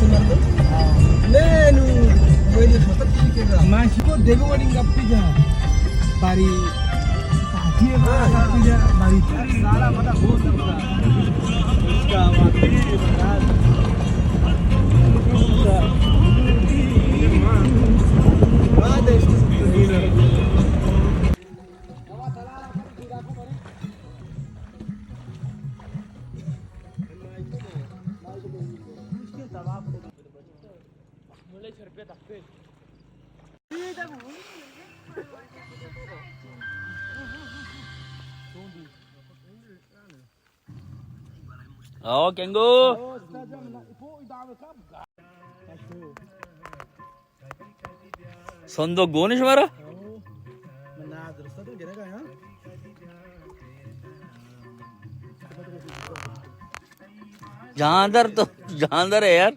مردم؟ ہاں۔ نہ، نو، ویلی ختم کی کے گا؟ ما شکو دیگو وڑی گپی جا۔ باری، پارٹی ہے، ہاں، گپی جا، باری۔ سارا پتا بہت زبردست۔ اس کا آواز۔ بات ہے، اس کی۔ آؤ، کنگو۔ سندوک گون شمارا؟ جاندر تو، جاندر ہے یار۔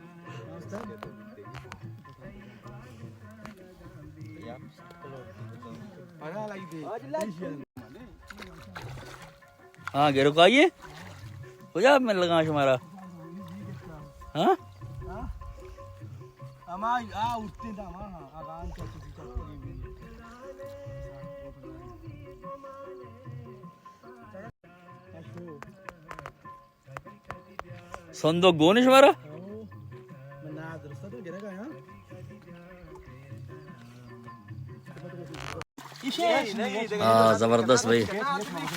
ہاں، گرو کو آئیے۔ کجا مل لگا شمارا؟ ہاں؟ سندوک گون شمارا؟ ہاں، زبردست بھائی۔